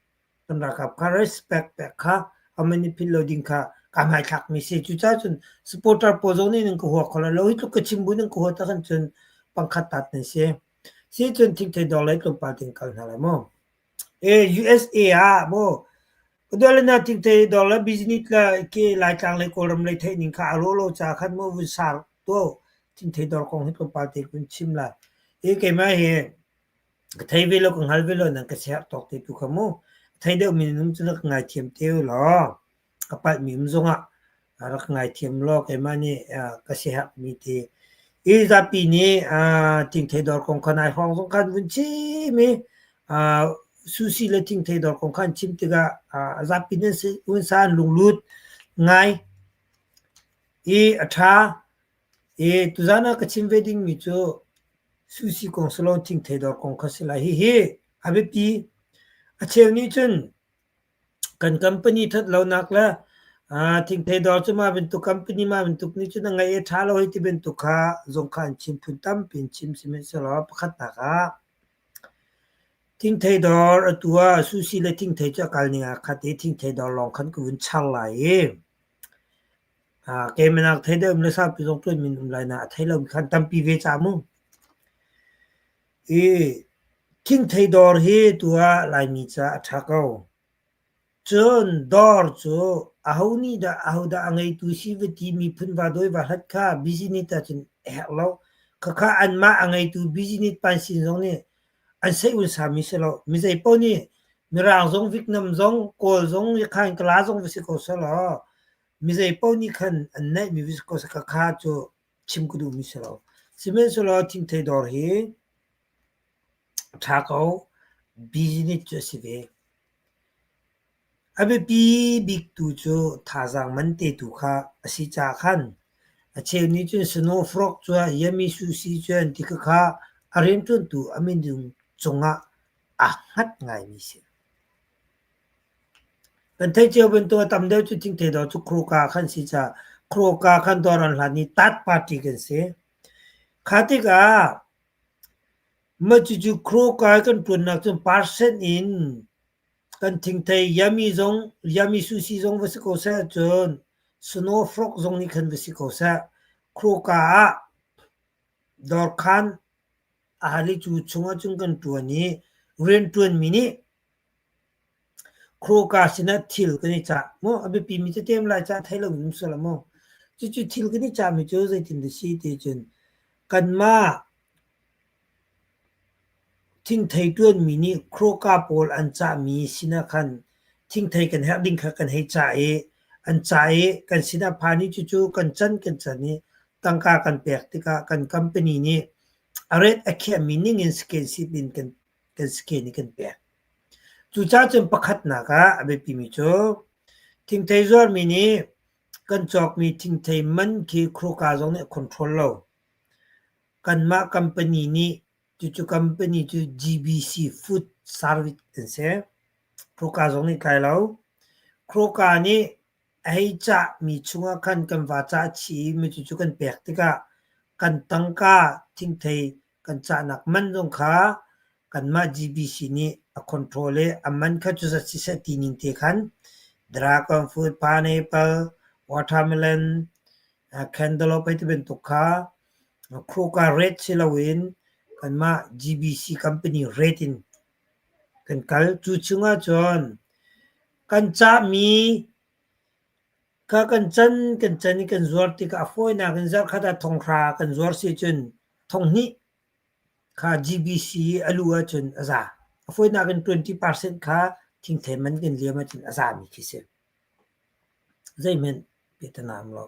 kan ralkap kha respect pek kha aman i philh lo ding kha kaa hmaithlakmi si. Cucaah cun supporter pawl zong nih nan ka hua kho lai lo. Hi tluk ka chim bu nan ka huat ahkhan cun pangkhat tat nan si. Si cun thingthei dawr lei tlawmpal tin kal hna lai mu. E USA ah maw Ka na thingthei dawr le business le ke Laitlang le Kawlram lei theih ning kha a rawh lo ca khan maw vun sar tuah thingthei dawr kong hi tlawmpal te kun chim lai. E keimah hi ka thei ve lo ka hngal ve lo nan ka siaherh tawk te tu kha mu. Thei deuh mi nan um cu rak ngaithiam te u law ka palhmi um zongah rak ngaithiam law keimah nih ka siaherhmi te i zapi nih thingthei dawr kong kha nai hrawng zong khan vun chim i. Sushi le thingthei dawr kong kha an chim tikah a zapi nan si unsa an lunglut ngai i a ṭha. I tuzaan ah ka chim ve dingmi cu sushi kong si lo thingthei dawr kong kha si lai. Hihi a biapi. A cheu nih cun kan company ṭhat lonak le thingthei dawr cu mah bantuk company mah bantuk nih cun a ngeih i a ṭha lo hei ti bantuk kha zong kha an chim phun tampi in chim sihmanhsehlaw pakhatnak ah Thingthei dawr atu ah sushi le thingthei cu a kal ning aa khat i thingthei dawr lawng khan ka vun char lai i keimah thei deuh le saupi zong ṭuanmi an um lai nain a thei lomi kha an tampi ve ca mu. I thingthei dawr hi tu ah Laimi caah a ṭha ko. Cun dawr cu aho nih dah ahodah a ngeitu si va ti miphun va dawi va hlat kha business ahcun a herh lo. Khakha anmah a ngeitu business pansin zong nih an seih unsami si lo. Mi zeipaoh nih Mirang zong, Vietnam zong, Kawl zong, Yakhain Kala zong va si ko sehlaw mi zeipaoh nih khan an neihmi va si ko seh khakha cu chim ka duhmi si lo. Sihmanhsehlaw thingthei dawr hi a ṭha ko. Business cu a si ve. A biapi bik tu cu thazaang man te tu kha a si caah khan a cheu nih cun snow frog cu yami sushi cu an ti khakha a rianṭuantu a minung cungah aa hngat ngaimi a si. Kan theih cio bantuk a tam deuh cu thingthei dawr cu Kroka khan si caah Kroka khan dawr an hlan i tat party kan si. Kha tikah mah cucu Kroka kan ṭuannak cun percent in kan thingthei yami zong yami sushi zong va si ko seh cun snow frog zong nih khan va si ko seh Kroka ah dawrkhan a hal i cu chungah cun kan ṭuan i rianṭuanmi nih Kroka sinah thil kan i cah maw a biapimi tete um lai cah thei loin um sual ah maw cucu thil kan i cahmi cu zeitin dah si ti cun kanmah Thingthei ṭuanmi nih Kroka pawl an cahmi sinah khan thingthei kan herh ding kha kan hei cah i an cah i kan sinah phan i cucu kan can kan can i tangka kan pek tikah kan company nih a rate a khiahmi ningin scan sip in kan kan scan i kan pek. Cucaah cun pakhatnak ah a biapimi cu thingthei zuarmi nih kan cawkmi thingthei man khi Kroka zong nih a control lo. Kanmah company nih cucu company cu GBC Food Service an si. Kroka zong nih tlai lo. Kroka nih a hei cahmi chungah khan kan va cah chih i mi cucu kan pek tikah kan tangka thingthei kan cahnak man zong kha kanmah GBC nih a control i a man kha cuzat siseh ti ning te khan dragon fruit, pineapple, watermelon, cantaloupe hei ti bantuk kha Kroka rate si loin kanmah GBC company rate in kan kal. Cu chungah cun kan cahmi kha kan can kan can i kan zuar tikah a fawinak in zarhkhat ah thonghra kan zuar si cun thonghnih kha GBC i a luh ahcun a za. A fawinak in 20% kha thingthei man kan liam ahcun a zami khi si. Zeihmanh piahtana um lo.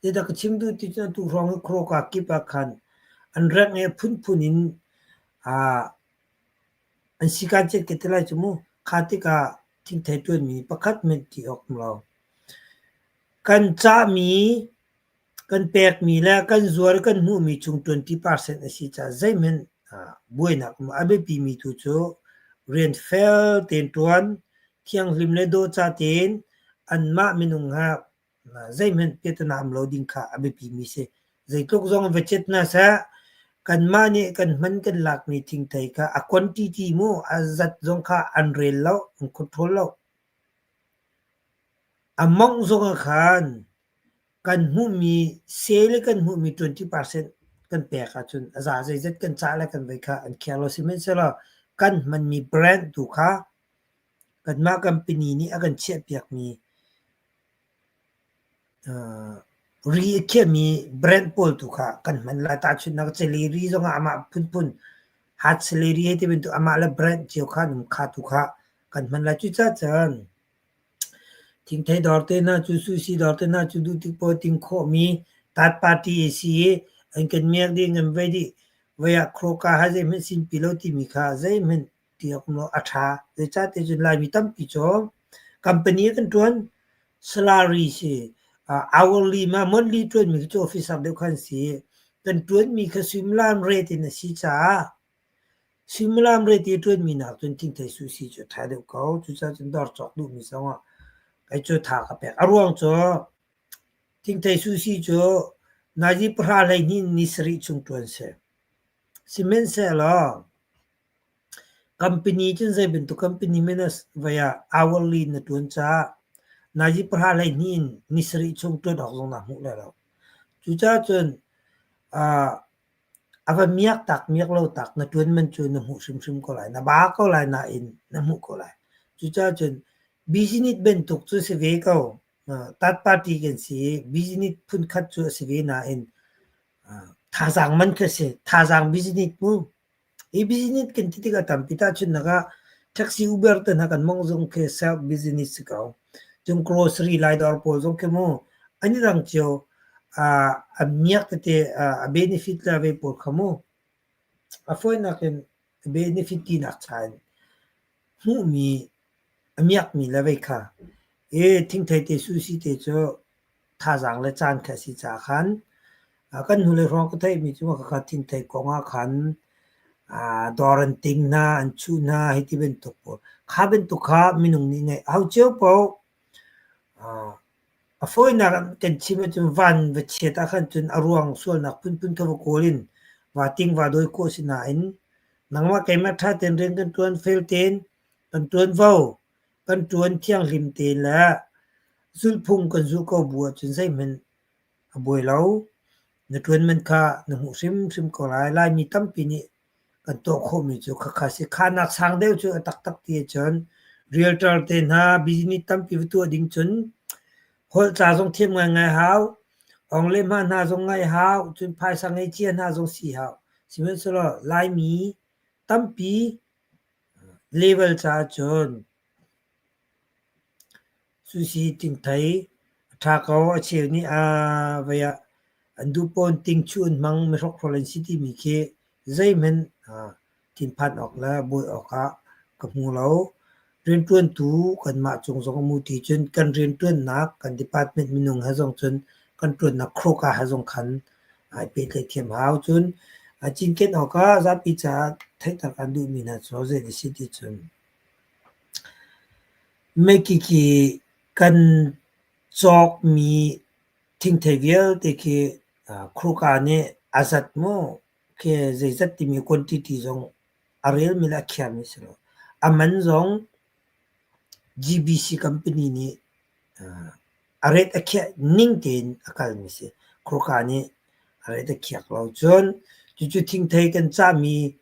Zeidah ka chim duh ti cu atu hrawng hi khuaruahka kip ah khan an rengh i a phunphun in an sikaan cet ka ti lai cu mu. Kha tikah thingthei ṭuanmi pakhat hmanh ti awk um lo. Kan cahmi, kan pekmi le kan zuar i kan hmuhmi chung 20% a si caah zeihmanh buainak um. A biapimi tu cu rian fel tein ṭuan, thianghlim le dawhcah tein anmah minung he zeihmanh piahtana um lo ding kha a biapimi si. Zeitluk zong va cet hna seh, kanmah nih kan hman kan lakmi thingthei kha a quantity mu a zat zong kha an rel lo, an control lo. A mawngh zong ah khan kan hmuhmi sale i kan hmuhmi 20% kan pek ahcun a za zeizat kan cah le kan vei kha an khiah lo. Sihmanhsehlaw kan hmanmi brand tu kha kanmah company nih a kan chiahpiakmi ri a khiahmi brand pawl tu kha kan hman lai. Tahchunhnak celery zongah amah phunphun hot celery hei ti bantuk amah le brand cio kha an um kha tu kha kan hman lai. Cucaah cun thingthei dawr te hna cu sushi dawr te hna cu duh tik paoh ting khawhmi third party a si i an kan miak dih an kan vei dih. Voi ah khawka ha zeihmanh sinpi lo timi kha zeihmanh. ti awk um lo, a ṭha. Zeicahtiah cun Laimi tampi cu company ah kan ṭuan, salary si, hourly ma monthly ṭuanmi khi cu officer deuh kha an si. Kan ṭuanmi kha suimilam rate in a si caah suimilam rate i ṭuanmi nak cun thingthei suhsi cu a ṭha deuh ko. Cucaah cun dawr cawk duhmi zongah kei cu tha ka pek. A ruang cu thingthei suhsi cu nazi pahra 12 in ni sarih chung ṭuan si. Sihmanhsehlaw company cun zei bantuk company hmanh ah vai ah hourly na ṭuan caah nazi pahra 12 in ni sarih chung ṭuan awk zong naa hmuh lai lo. Cucaah cun a va miak tak miak lo tak na ṭuan man cu na hmuh hrimhrim ko lai. Na ba ko lai nain na hmuh ko lai. Cucaah cun business bantuk cu si ve ko. Third party kan si i business phunkhat cu a si ve nain thazaang man khi a si. Thazaang business mu. Hi business kan ti tikah tampi tahchunhnak ah taxi Uber te hna kan mongh zong khi self business si ko. Cun grocery lai dawr pawl zong khi mu an i dang cio. A miak tete a benefit le a vei pawl kha mu. A fawinak in benefit tinak cha in hmuhmi a miakmi le vei kha i thingthei te sushi te cu thazaang le caan kha a si caah khan kan hnulei hrawng ka theihmi cu khakha thingthei kong ah khan dawr an ting hna, an chuh hna hei ti bantuk pawl. Kha bantuk kha minung nih ngeih a hau cio paoh. A fawinak kan chim ahcun van va chiat ahkhan cun a ruang sualnak phunphun kha va kawl in va ting va dawi khawh a si nain nangmah keimah ṭha tein rian kan ṭuan, fel tein kan ṭuanvo, kan ṭuan thianghlim tein le zulhphung kan zulh ko bu ahcun zeihmanh a buai lo. Na ṭuan man kha na hmuh hrimhrim ko lai. Laimi tampi nih kan tuah khawhmi cu khakha si. Khanak sang deuh cu a taktak ti ahcun realtor te hna business tampi va tuah ding cun holh ca zong thiam ngaingai hau, ong le hma hna zong ngaih hau, cun phaisa ngei cia hna zong si hau. Sihmanhsehlaw Laimi tampi level caah cun Sushi thingthei a ṭha ko. A cheu nih vei ah an duh pawn tingchuh an hmang, mihrokhrawl an si timi khi zeihmanh thinphan awk le buai awkah ka hmu lo. Rianṭuantu kanmah cung zong a mu ti cun kan rianṭuannak kan department minung he zong cun kan ṭuannak khurka he zong khan ai pehtlaih thiam hau. Cun cinken awkah zapi caah theihter kan duhmi hna cu zei a si ti cun Meikiki kan cawkmi thingthei vialte khi khurka nih a zat maw khi zeizat timi quantity zong a relmi le a khiami a si lo. A man zong GBC company nih a rate a khiah ning tein a kalmi a si. Khurka nih a rate a khiak lo. Cun cucu thingthei kan cahmi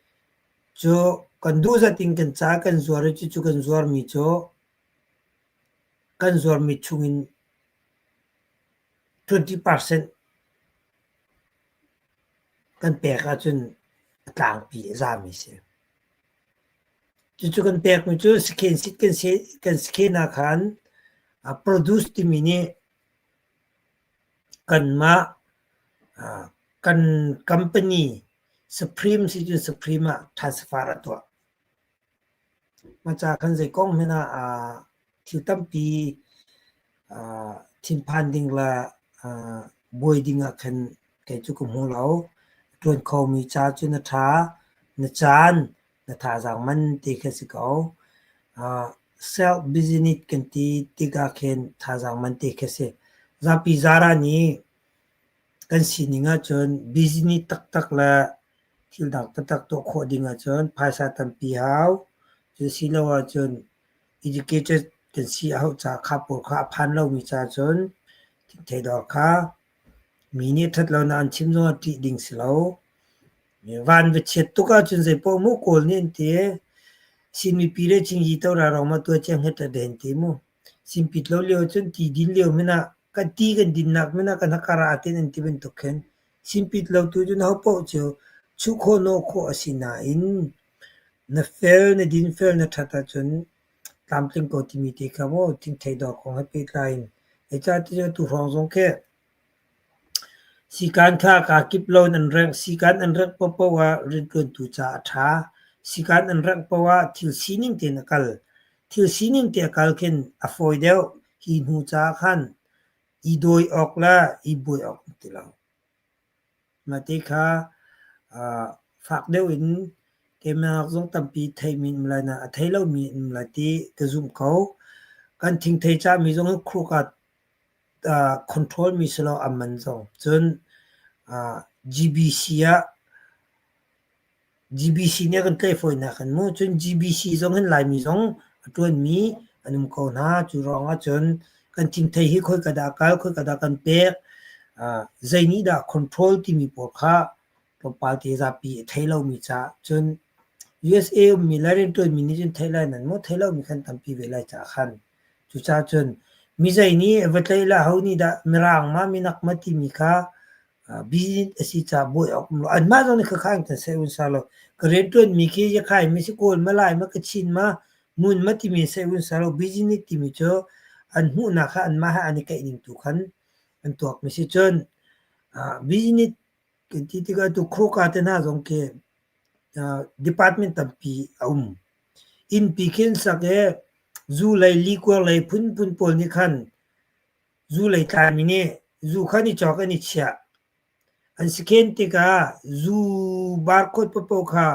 Cu kan duh zat in kan ca kan zuar i cucu kan zuarmi cu kan zuarmi chungin 20% kan pek ahcun a tlangpi a zami a si. Cucu kan pekmi cu sakhen sit kan sakhen ah khan produce timi nih kanmah kan company Supreme si cun Supreme ah transfer a tuah. Mah ca khan zei kong hmanh ah thil tampi thinphan ding le buai ding ah khan kei cu ka hmu lo. Ṭuan khomi ca cu na ṭha, na caan, na thazaang man ti kha si ko. Self business kan ti tikah khin thazaang man ti khi si. Zapi zara nih Kan sining ahcun business taktak le thil dang taktak tuah khawh ding ahcun phaisa tampi hau. Cu si lo ahcun educated kan si a hauh caah kha pawl kha a phan lomi caah cun thingthei dawr kha mi nih ṭhat lonak an chim zongah ṭih ding si lo. Van va chiat tuk ahcun zeipaoh mu Kawl nih an ti. Sin mipi le cingyi to ra rong ma tua cia hnget a den ti mu. Simpit lo lio cun ti din lio hmanh ah kan ti kan dinnak hmanh ah kan hakar ah ten an ti bantuk khin simpit lo tu cun hopaoh cu chuh khawh nawh khawh a si nain na fel na dinfel na ṭhat ahcun tlamtling ko timi te kha maw thingthei dawr kong he pehtlai in zeicahtiah atu hrawng zong khi Sikaan kha kaa kip lo in an rengh. Sikaan an rengh paohpaoh ah rianṭuantu caah a ṭha. Sikaan an rengh paoh ah thil sining tein a kal. Thil sining te a kal khin a fawi deuh. Hi hnu caah khan i dawi awk le i buai awk um ti lo. Mah ti kha fak deuh in keimah zong tampi theimi an um lai nain a thei lomi an um lai ti ka zumh ko. Kan thingthei cahmi zong hi khuka control mi si lo a man zong. Cun GBC ah GBC nih a kan tlaih fawinak in mu. Cun GBC zong hin Laimi zong a ṭuanmi an um ko hna. Cu ruangah cun kan thingthei hi khoika dah a kal, khoika dah kan pek, zei nih dah control timi pawl kha tlawmpal te zapi a thei lomi caah cun USA ummi le rianṭuanmi nih cun theih lai nan mu, thei lomi khan tampi ve lai caah khan. Cucaah cun mizei nih va tlaih le aho nih dah Mirang ma minak ma timi kha Business a si caah buai awk um lo. Anmah zong nih khakha in kan seh un sa lo. Ka rianṭuanmi khi Yakhai mi si Kawl ma Lai ma Kachin ma Ngun ma timi seh un sa lo. Business timi cu an hmuhnak kha anmah he an i keih ning tu khan an tuakmi si. Cun business kan ti tikah tu Khroka te hna zong khi department tampi a um. Innpi khi an sak i zu lei, likuar lei phunphun pawl nih khan Zu lei tlaimi nih zu kha an i cawk an i chiah. An sikhen tikah zu barcode paohpaoh kha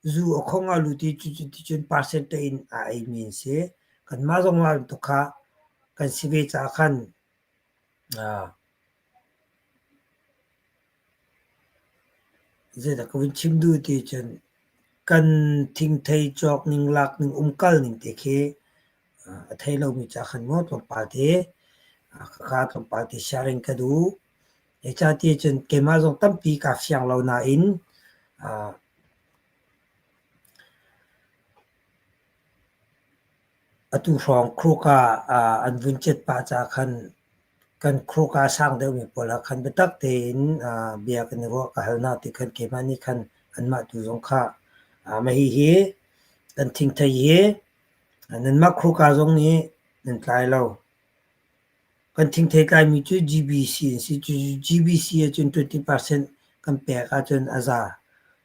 zu a khong ah lut i cuticun percentage in a eimi an si. Kanmah zong mah bantuk kha kan si ve caah khan Zeidah ka vun chim duh ti cun kan thingthei cawk ning lak ning umkal ning te khi a thei lomi ca khan maw tlawmpal te khakha tlawmpal te sharing ka duh. Zeicahtiah cun keimah zong tampi kaa fiang lo nain atu hrawng Kruka an vun cet pah caah khan kan Kruka sang deuhmi pawl ah khan biatak tein bia kan i ruah ka hal hna ti khan keimah nih khan anmah tu zong kha mah hihi kan thingthei hi nanmah Kruka zong nih nan tlai lo. Kan thingthei tlaimi cu GBC an si. Cu GBC ahcun 20% kan pek ahcun a za.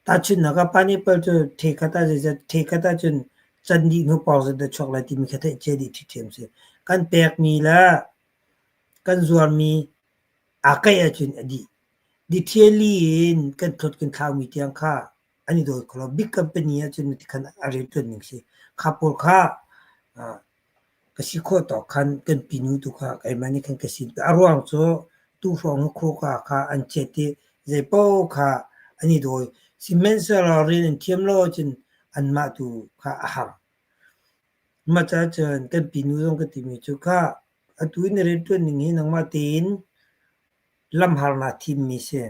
Tahchunhnak ah pineapple cu thekhat ah zeizat thekhat ahcun can dih hnu pawng zeizat dah chuak lai timi kha theih cia dih ṭhiṭhiam si. Kan pekmi le kan zuarmi aa kaih ahcun a dih. Detail in kan thawt kan thlaumi tiang kha an i dawi kho lo. Big company ahcun tikhan a rianṭuan ning si. Kha pawl kha Ka si khawh tawk khan kan pinu tu kha keimah nih khan ka sin. A ruang cu tuhrawng hi khuaka kha an chiat i zeipaoh kha an i dawi. Sihmanhsehlaw rian an thiam lo ahcun anmah tu kha a har. Mah caah cun kan pinu zong ka timi cu kha atu i na rianṭuan ning hi nangmah tein lamhar naa thimmi si.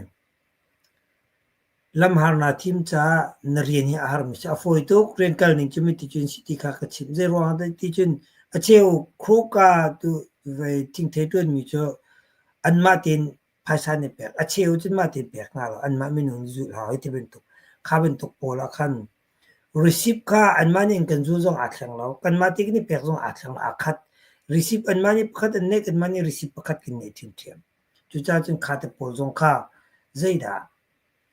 Lamhar naa thim caah na rian hi a harmi si. A fawi tuk. Rian kal ning cu miti cun si ti kha ka chimh. Zeiruang ah dah ti cun a cheu khawka tu thingthei ṭuanmi cu anmah tein phaisa an i pek. A cheu cun mah tein pek hna lo. Anmah minung nih zulh hau hei ti bantuk. Kha bantuk pawl ah khan receipt kha anmah nih an kan zul zong aa thleng lo. Kanmah te kan i pek zong aa thleng lo. Aa khat. Receipt anmah nih pakhat an neih, kanmah nih receipt pakhat kan neih ṭhiamṭhiam. Cucaah cun kha te pawl zong kha zeidah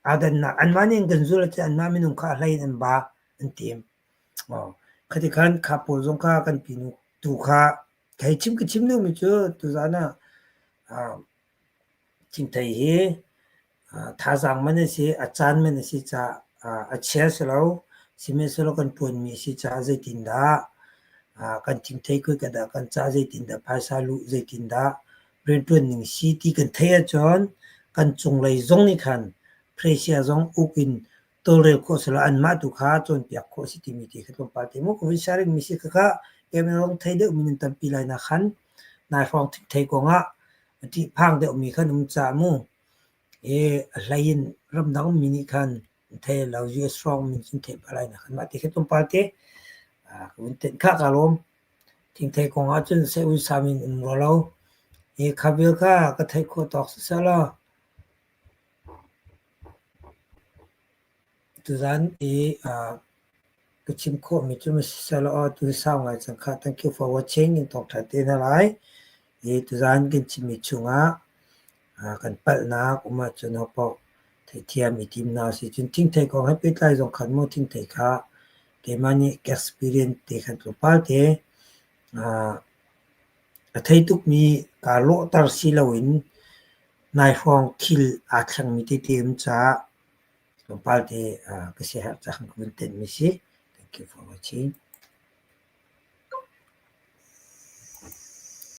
aa dannak anmah nih an kan zulh ahcun anmah minung kha a hlei in an ba an tim. Khati khan kha pawl zong kha kan pinu tu kha hei chim ka chim duhmi cu tuzaan ah thingthei hi thazaang man a si, a caan man a si caah a chia si lo. Sihmanhsehlaw kan ṭuanmi a si caah zeitindah kan thingthei khoika dah kan cah, zeitindah phaisa luh, zeitindah rianṭuan ning si ti kan theih ahcun kan cunglei zong nih khan pressure zong uk in tawlrel khawh selaw anmah tu kha cawnpiak khawh a si timi ti kha tlawmpal te mu ka vun sharing mi si khakha kei thei deuh mi nan tampi lai na khan nai hrawng thei kong ah a ṭihphang deuh mi khan um ca mu e a hlei in ramdang mi nih khan thei lo US hrawng min cun theih pa lai na khan mah ti kha tlawmpal te ka vun tenh kha ka lawm. Thingthei kong ahcun seh-uisam in um rua lo. Hi kha vial kha ka theih khawh tawk siseh law tuzaan i ka chim khawhmi cu siseh law aw tu hi sau ngai cang khah. Thank you for watching. In thawngṭha te hna lai. Hi tuzaan kan chimmi chungah kan palhnak um ahcun hopaoh. Theihthiam i tim hna usih. Cun thingthei kong he pehtlai zong khan mu thingthei kha keimah nih ka experience te khan tlawmpal te a thei tukmi kaa lawhter si loin nai hrawng thil aa thlengmi tete um caah tlawmpal te ka siaherh cang ka vun tenhmi si. Thank you for watching.